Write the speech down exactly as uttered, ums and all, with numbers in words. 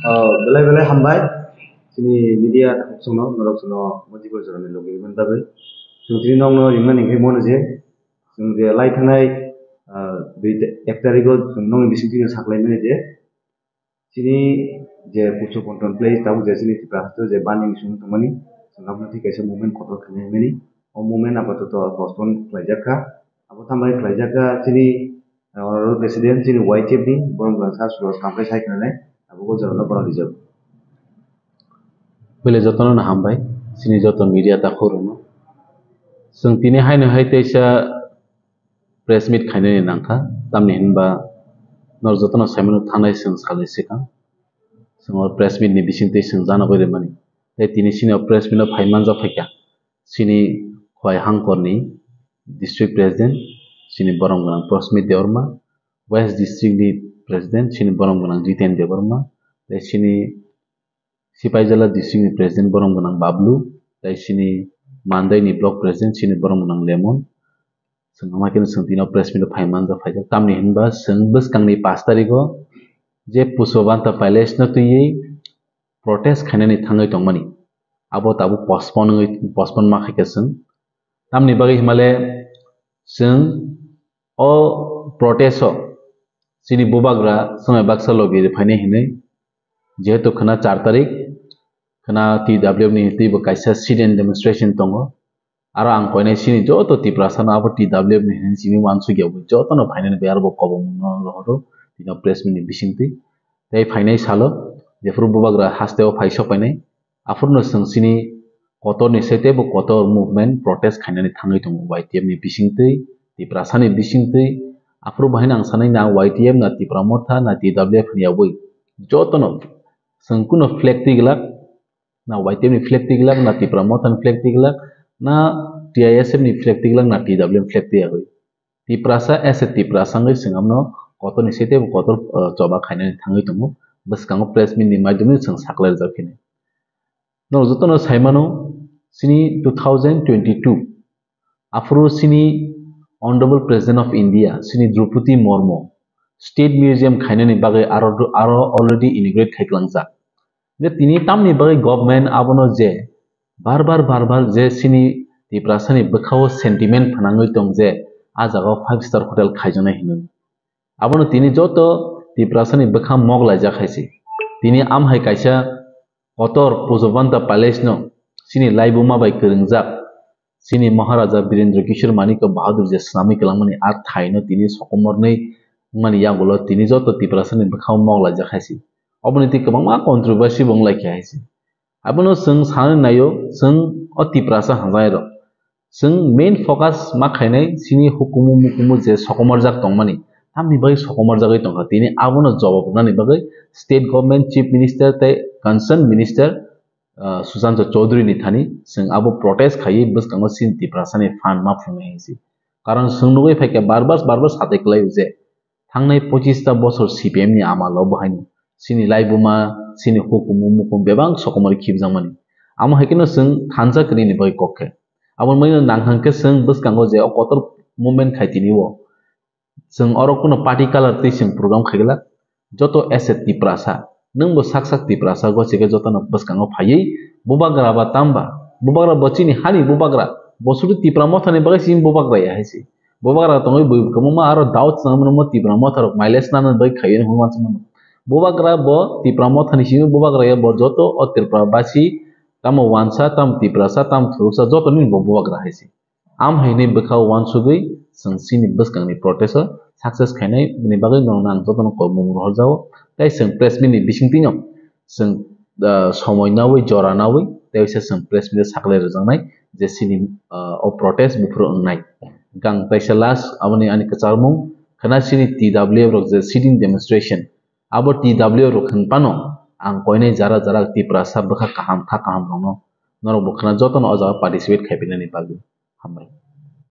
Ah, belai belai hambai. Chini media takhuk chwngno, norok chwngno mojibor jorani logi rwmani bagwi. Chwng tini nokno rimani hwnkhe mano je, chwng je lai thangnai, ah, dui ta-, ek tarigo chwng nokni bisingtwi saklaimani je, chini je pusu contemplate tabuk je chini Tripura haste je bani bising tongmani, chwng aboni thik kaisa movement kotor khainai mani. O movement apatoto postpone khlaijak kha. Abo tambai khlaijak kha chini, ah, honorable president chini Y T F ni borok jora sa sulo sampai sai khnanai abo bo jorano borok rijak. Bele jotono no hambai chini joto media takhuk rokno. Chwng tini haino hai teisa press meet khainani nangkha, tamni hinba norok jotono saimano thangnai chwng salni swkang. Chwng o press meet ni bisingtwi chwng jana gwi rwmani. Tei tini chini o press meet o phai manjak phaikha. Chini Khowai Hangkor ni district president, chini borom gwnang Prosmit Debbarma, West district ni president, chini borom gwnang Jiten Debbarma, tei chini Sipaijala district ni president borom gwnang Bablu, tei chini Mandai ni block president, chini borom gwnang Lemon. Chwng ama khe chwng tini o press meet o phai manjak phaijak. Tamni hinba chwng bwskang ni pash tarigo je Pushpabanta Palace no twiwi protest khainani thangwi tongmani. Abo tabuk postpone wngwi, postpone ma khaikha chwng. Tamni bagwi himale chwng o protest o chini bubagra swmai baksa logi rwphainai hinwi, jehetu khwna char tarik, khwna T W F ni twibo kaisa sit-in demonstration tongo. Aro ang koinai chini joto Tiprasa no abo T W F ni hinwi simi uansukya bo joto no phainani bai aro bo kobong no rohoro tini o press meet ni bisingtwi. Tei phainai salo jephuru bubagra haste o phai sok painai, aphuru no chwng chini kotor ni site bo kotor movement protest khainani thangwi tongo Y T F ni bisingtwi, Tiprasa ni bisingtwi. Aphuru bahai no ang sanai na Y T F na Tipra Motha na T W F ni yabwi joto no chwng kuno flag twi glak, na Y T F ni flag twi glak, na Tipra Motha ni flag twi glak, na T I S F ni flag twi glak, na T W F ni flag twi yagwi. Tiprasa as a Tiprasa wngwi chwng amno kotor ni site bo kotor, uh, choba khainani thangwi tongo. Bwskango press meet ni maidomwi chwng saklai rwjak phini. Norok jotono saimano chini two thousand twenty-two aphuru chini Honorable President of India chini Droupadi Murmu State Museum khainani bagwi aro, aro already inaugurate khai klangjak. Je tini tamni bagwi government abono je bar bar, bar bar je chini Tiprasani bwkhao sentiment phnangwi tong je a jagao five star hotel khaijaknai hinwi. Abono tini joto Tiprasani bwkha mok laijak hai se. Tini amhai kaisa kotor Pushpabanta Palace no chini laibuma bai kwrwngjak, chini Maharaja Birendra Kishore Manikya Bahadur je swnamwi kwlangmani a thaino tini sokomornwi wngmani yagulo tini joto Tiprasani bwkhao mok laijak hai se. Oboni twi kwbangma controversy bo wnglaikha hai se. Abono chwng sanwi naio, chwng o Tiprasa hamjairok. Chwng main focus ma khainai chini hukumu mukumu je sokomorjak tongmani, tamni bagwi sokomorjagwi tongkha. Tini abono jawab rwnani bagwi state government, chief minister tei concerned minister, ah, Sushanta Chowdhury ni thani chwng abo protest khaiwi bwskango chini Tiprasani phan ma phungnai hinsi. Karon chwng nugwi phaikha bar bar, bar bar satai kwlaio je thangnai pochista bosor C P M ni amalo bo haino chini laibuma, chini hukumu mukumu bebak sokomorwi khibjakmani. Amo hai kheno chwng thansa kwrwini bagwi kok khe. Abo maino nang hwn khe chwng bwskango je o kotor movement khai tini o. Chwng oro kuno party colour twi chwng program khai glak. Joto as a Tiprasa, nwng bo sak sak Tiprasa gosi khe jotono bwskango phaiwi bubagra ba tamba, bubagra bo chini hani bubagra, bo sudu Tipra Mothani bagwi chini bubagra ya hai se. Bubagra tongwi bui kwbangma aro doubt chwng mano Tipra Motha rok mileage nana bagwi khaiwi hwnwi uansukmano. Bubagra bo Tipra Mothani simi bubagra ya bo joto o Tripura basi tamo uansa, tamo Tiprasa, tamo thuruksa joto nini bo bubagra hai se. Am hai hinwi bwkha uansugwi chwng chini bwskangni protest o success khainai bini bagwi norokno ang jotono kokmung rohorjago. Tei chwng press meet ni bisingtwino chwng, ah, somoi nawi jora nawi tei waisa chwng press meet o saklai rwjaknai je chini, ah, o protest buphuru wngnai. Hwnkhe ang teisa last aboni ani kwcharmung khwna chini T W F rok je sit-in demonstration abo T W F rok hwn phano ang koinai jara jara Tiprasa bwkha kaham kha kaham rokno norok bo khwna jotono o jaga participate khai phinani bagwi. Hambai.